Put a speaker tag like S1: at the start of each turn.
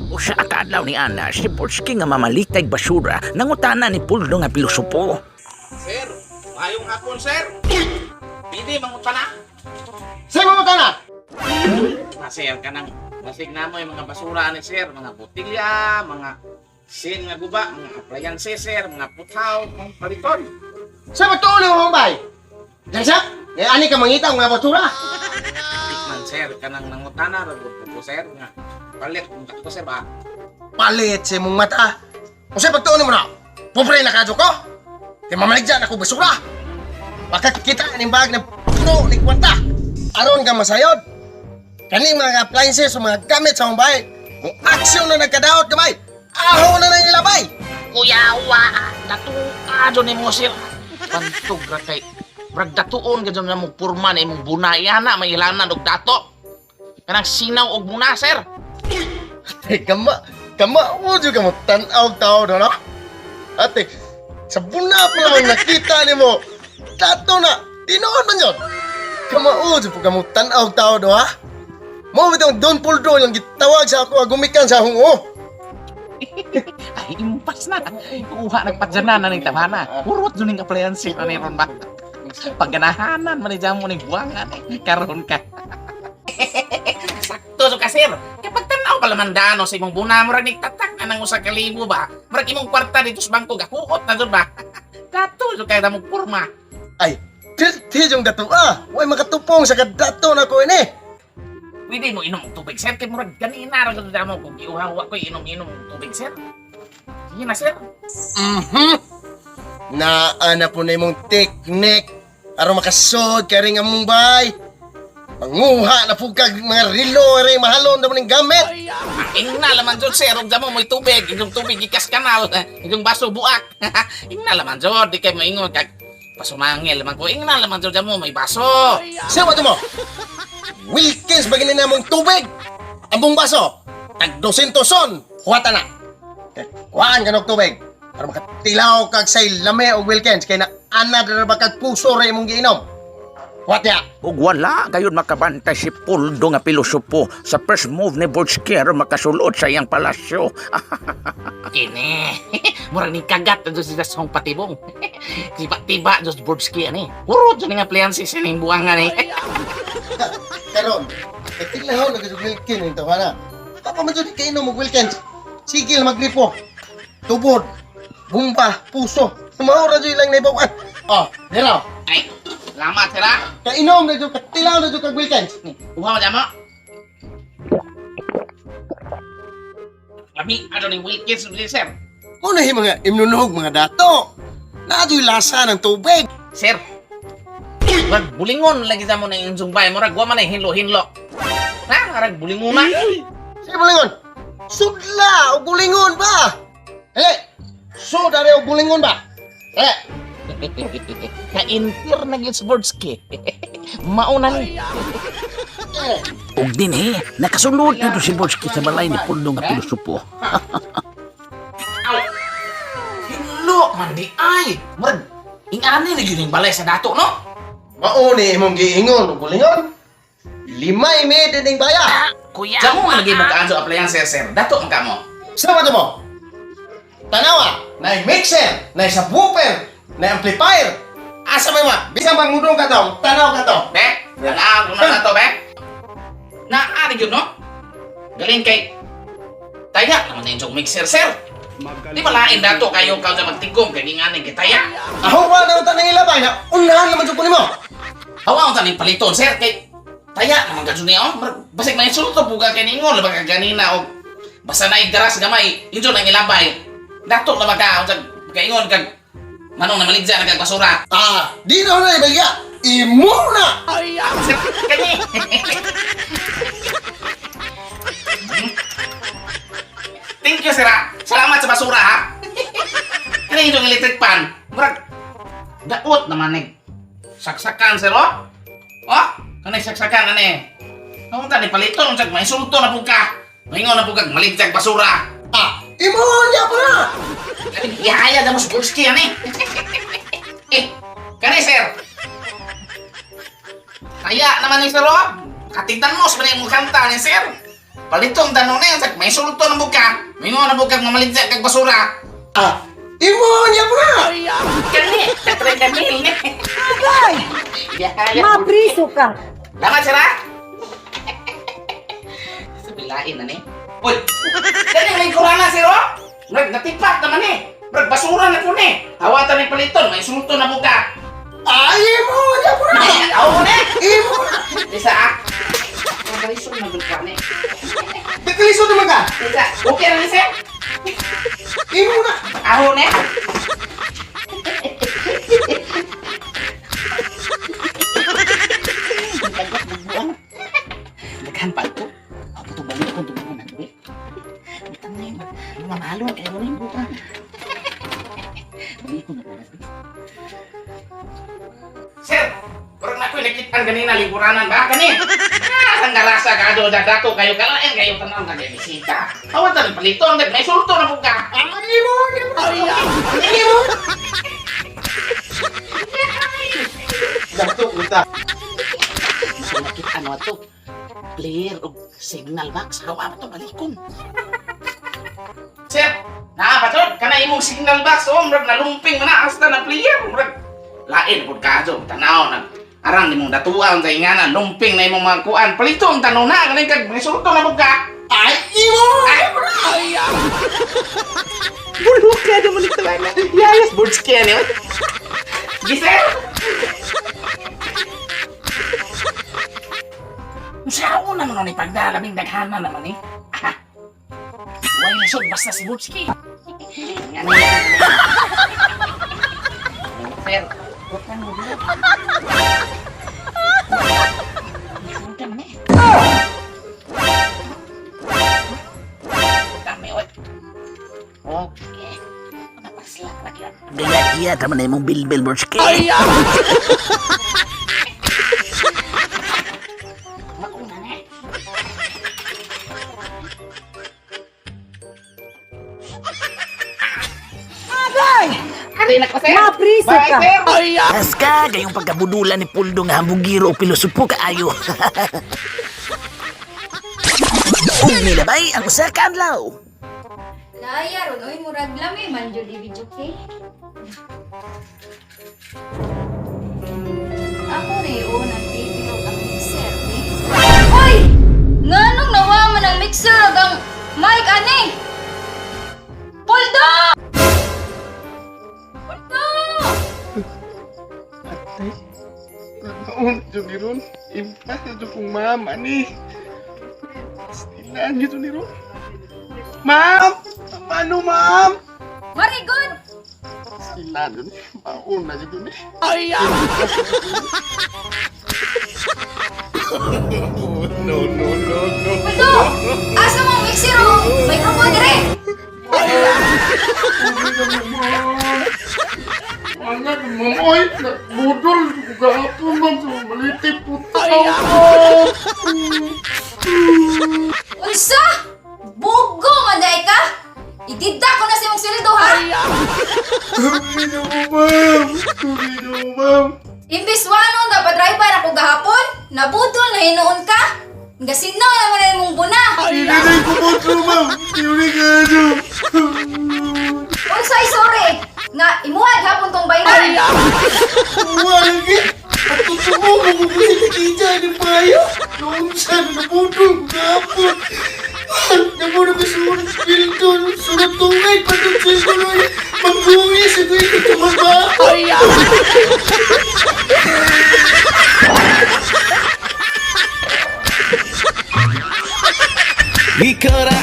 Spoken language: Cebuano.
S1: Usa ka adlaw ni ana, si Bolski nga mamalitay basura, nangutana ni Puldo nga pilosopo.
S2: Sir, maayong hapon, sir. Pwede mangutana.
S3: Sa'yo mo na!
S2: Na, sir, kanang basig na mo yung mga basura ni sir, mga botilya, mga sin nga guba, mga appliances, sir, mga putaw, mga paliton.
S3: Sa'yo magtuulo mo bay? Diyan siya? Ngayon, ani ka mangita ang mga basura.
S2: Di man, sir, kanang nangutana ra gud ko, sir, nga palit kung ko, sir, ba.
S3: Palit sa imong mata. O sa'yo pagtuulo mo na, pobre na kadyo ko. Kaya mamaligyan ako basura. Makakita ng bag na puno ni kwanta. Aron ka masayod. Kaning mga appliances o mga gamit sa mong bahay. Kung aksyon na nagkadaot kamay, aho na nang ilabay.
S2: Kuya, wa, datu ka ni mo, sir. Pantog ra kay Brag datuon ka na mo purma na imong buna yana may ilanan og dato. Kanang sinaw og buna, sir.
S3: Ate, kama, kama, ujo ka mo, tanaw tao do, no? Ate, sa buna pa lang nakita ni mo, tato na, tinuod man yun. Kama, ujo po ka mo, tanaw tao do, ha? Mo bitong Don Puldo yung gitawag sa ako, gumikan sa hungo.
S2: Ay, impas na. Kuha nagpadyanan na ning tabana. Purot jud ning appliances na ni ron ba. Pagganahanan man ni jamo ning buwangan eh. Karon ka. Sakto so ka, sir. Kapag tanaw pa laman dano sa imong buna murag nagtatak na nang usa ka libo ba. Murag imong kwarta dito sa bangko gahuot na jud ba. Dato jud kay damong porma.
S3: Ay, tilti yung dato ah. Huwag makatupong sa kadato na ko ini.
S2: Pwede mo inom og tubig, sir. Kay murag ganina ra jud damo kung giuhaw ko inom-inom og tubig, sir. Sige na, sir.
S3: Naa na po na imong teknik. Aron makasod kay ring among bay. Manguha na po kag mga rilo, ring mahalon na mo ning gamit.
S2: Ingna laman jud, sir, ug damo mo'y tubig, inyong tubig gikas kanal, inyong baso buak. Ingna laman jud, di kay maingon kag pasumangil laman ko. Ingna laman jud damo may baso.
S3: Siya ba mo? Wilkins ba na mong tubig? Ang buong baso, tag 200 son, huwata na. Kay kuhaan ka ng tubig. Para makatilaw kag say lame og Wilkins kay na anad na ba kag puso ra imong giinom. Huwat ya.
S1: Ug wala gayon makabantay si Puldo nga pilosopo sa first move ni Bolski aron makasulod sa iyang palasyo.
S2: Kini. Murag ning kagat na jud sila sa patibong. Tiba-tiba jud Borski ani. Puro jud ning appliances ining buangan ni.
S3: Karon, kay tilaw na kag Wilkins ning tawana. Papa man jud kainom og Wilkins. Sigil magripo. Tubod, bumba, puso. Mao ra jud ilang naibawan. Oh, dira.
S2: Ay, salamat sir. Ah.
S3: Kainom na jud katilaw na jud kag Wilkins.
S2: Uhaw damo. Lami ano ning Wilkins jud sir.
S3: Muna yung mga imnunog mga dato. Naadoy lasa ng tubig.
S2: Sir, murag bulingon lagi sa mo na yung zumbay. Murag wa man ay hinlo-hinlo. Ha? Murag bulingon na.
S3: Sige, bulingon. Sudla o bulingon ba? Eh, suda o bulingon ba? Eh,
S2: Ka-inter na gyud sa Borski. Mauna ni.
S3: eh.
S1: Ug dinhi nakasulod na si Bolski sa balay ni Puldo nga pilosopo.
S2: Aw! Hinlo man di ay. Murag ingani na gyud yung balay sa dato, no?
S3: Mauni imong giingon o bulingon. Limay mi dining baya.
S2: Kuya. Jamo nga lagi magkaan sa appliances, sir. Dato man kamo.
S3: Sa ba mo? Tanawa, na mixer, na subwoofer, na amplifier. Asa may ma? Bisan bang mudong ka to? Tanaw ka to.
S2: Be, tanaw ko na to, be. Naa ni gyud, no? Galing kay Taya naman na yung mixer, sir. Di ba lain dato kayo ka sa magtigom kay ngani kay taya.
S3: Aho ba na tanang ilabay na unahan naman jud ko nimo.
S2: Hawa ang taning paliton, sir, kay taya naman kadyo niya, oh. Basig na insulto buga kay ningon, labang ka ganina, o basta na igaras gamay, injo nang ilabay. Dato na ba ka, unsa kaingon kag manong na maligya na kag basura.
S3: Ah, di na na ibalya. Imo na.
S2: Sir, kani. Thank you, sir. Ah. Salamat sa basura, ha. Kani yung electric pan. Murag daot naman eh. Saksakan, sir, oh. Oh, kanay saksakan ani. Ang tani paliton unsag mainsulto na pud ka. Maingon na pud kag maligtag basura.
S3: Ah, imo niya pa na.
S2: Ihaya na mo sa Burski ani. Eh, kani sir. Kaya naman ni sir, oh. Katitan mo sa imong kanta ni sir. Palitong tanong na yan. May sulto na buka. Mingo na buka mamaligya kag basura.
S3: Ah, imo niya po na.
S2: Kani, tatry kami.
S4: Agay! Mapriso ka.
S2: Lamat, sir, ha? Sabilain na ni. Uy! Dali may kurana, sir, oh! Nag natipak naman eh. Nag basura na ko ni. Hawatan ni paliton, may sulto na buka.
S3: Ay, imo niya po na.
S2: Awo na!
S3: Imo na.
S2: Isa, ah. Nagalisod na gud ka ni.
S3: Nagkalisod naman ka.
S2: Isa, okay na ni, sir?
S3: Imo na.
S2: Aho na. Daghan pa ito. Ako ito balik ko ito na ito. Butang na yun. Mamalo kayo rin butang. Balik ko na po. Sir, parang na ako'y nakitaan ganina lingkuranan ba? Kani? Ah, ang garasa ka do dadato kayo kalain kayo tanaw nga bisita. Awan tan paliton may sulto na po ka.
S3: Ay, imo niya po na. Imo. Dato unta.
S2: Nakita ano ato? Player og signal box. Hawa pa to balikon. Sir, naa pa to kana imong signal box oh, murag nalumping man na hasta na player murag lain pud kajo tanaw nag arang nimong datuan sa ingana lumping na imong mga kuan palito ang tanaw na kaning kag resulto na pud ka.
S3: Ay, imo niya po na.
S2: Bulok ka naman ito na. Yayas boards kaya niyo. Gisel! Sa una naman ni pagdalabing daghana naman eh. Ah. Way lisod basta si Butski. Sir, bukan mo dito. Bukan man eh. Dami, oy. Okay. Napaslak lagi.
S1: Gaya iya naman na imong bilbil Butski.
S2: Mauna na eh.
S4: Agay!
S2: Ari na ko, sir.
S4: Mapriso
S2: Bye,
S4: ka.
S2: sir.
S1: Aska gayong pagkabudulan ni Puldo nga hambugiro o pilosopo kaayo. Ug nilabay ang usa ka adlaw.
S5: Laya ron, oy, murag lami man jud i-video kay. Ako na iyon ang TV ug ang mixer, eh. Hoy! Nganong nawa man ang mixer ug ang mic ani? Puldo! Puldo!
S6: Naon, jud ni Ron. Impas na jud kong mama ni. Stilaan jud ni Ron. Ma'am! Paano, ma'am?
S5: Very good!
S6: Stilaan jud ni. Maon na jud ni. No, no, no, no.
S5: Puldo! Asa mo ang mixer ug microphone dire?
S6: Anak, ma'am, oy! Budol! Gahapon, ma'am. Malitik puta ako.
S5: Unsa? Bugo man day ka? Idida ko na sa imong sweldo ha.
S6: Sorry na mo, ma'am. Sorry na mo, ma'am.
S5: Imbis wanon dapat driver ako gahapon, nabudol na hinuon ka. Gasinaw naman na imong buna.
S6: Hindi ko mo, ma'am. Sorry ka, ano.
S5: Unsay sorry nga imuha gahapon tong bayran.
S6: Wagi! At totoo, mamumuli na kita ng bayo. Noong saan, nabudol, gapon. Nabudol ko surat bildo, surat tungay, patong sildo, magbungis, ito yung tumaba.
S7: Ikara